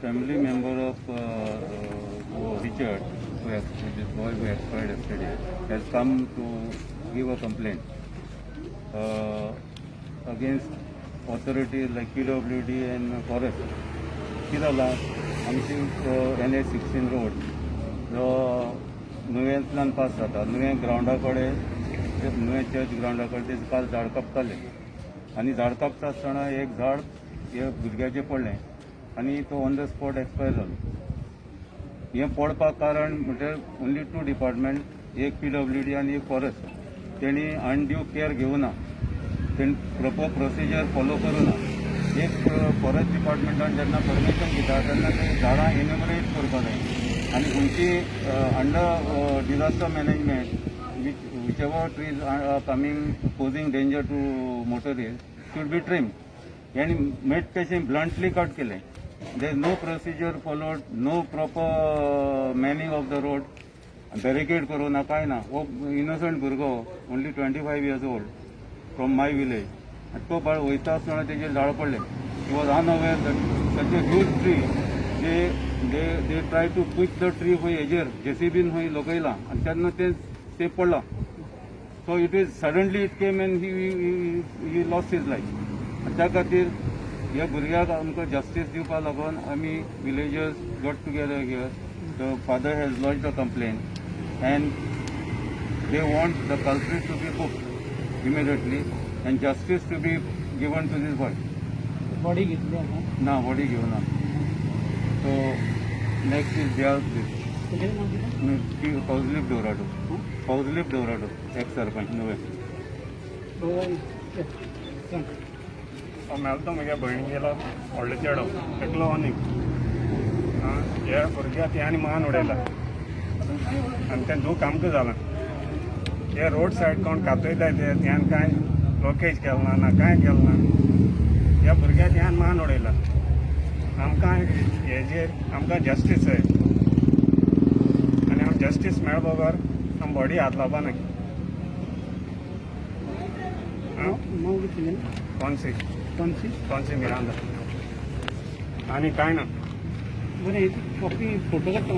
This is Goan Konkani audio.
Family member of Richard, this boy who expired yesterday, has come to give a complaint against authorities like PWD and forest. कितें जालां, आमची एनएच 16 रोड जो नुवेंतल्यान पास जाता, नुवें ग्रावंडा कडेन, नुवें चर्च ग्रावंडा कडेन ते काल झाड कापताले आनी झाड कापता आसतना एक झाड हे भुरग्याचें पडलें आनी तो ऑन the spot expire जालो. हें पडपाक कारण म्हणजे ओन्ली टू डिपार्टमेंट, एक पीडब्ल्यूडी आनी एक फॉरेस्ट. तेणी अनड्यू केअर घेवना, तेणी प्रोपर प्रोसिजर फॉलो करूना. एक फॉरेस्ट डिपार्टमेंटान जेन्ना परमिशन दिता तेन्ना ते झाडां एन्युमरेट करपाक जाय आनी खंयची under disaster management whichever trees are coming, posing danger to motorist, should be trim. यांनी मेट तशें ब्लंटली कट केलें. There is no procedure followed, no proper manning of the road, barricade करूं ना, कांय ना. हो इनोसंट भुरगो, only 25 years old, from my village. आनी तो बाळ वयता आसतना तेजेर झाड पडलें. He was unaware that such a huge tree. They try to push the tree खंय हेजेर जेसीबीन खंय लोकयलां आनी तेन्ना तें ते पडलां. So it is suddenly it came and he lost his life. आनी त्या खातीर ह्या भुरग्याक आमकां जस्टीस दिवपा लागून आमी villagers got together here. The father has lodged a complaint and they want the culprit to be booked immediately and justice to be given to this boy. Body घेतली आता? ना, बॉडी घेवना. So next is their this. तुजें नाव कितें? फौजलीप डोराडो, फौजलीप डोराडो, एक्स सरपंच नुवें. सांग. हांव मेलो तो म्हज्या भयणीगेलो व्हडलो चेडो एकलो आनीक. आं, ह्या भुरग्याक तें आनी मान उडयला आनी तें दूख आमकां जालां. हे रोड सायड कोण कातयताय ते त्यान कांय ब्लॉकेज केलें ना, ना कांय केलें ना. ह्या भुरग्याक ह्यान मान उडयला. आमकां हेजेर आमकां जस्टीस जाय आनी आम जस्टीस मेळ बगर आम बॉडी हात लावपा नाय. आं. नाव कितें तुजें? कॉन्सी. कॉन्सी. कॉन्सी मिरांदा, आनी कांय ना. बरें, कॉपी फोटो काडटा.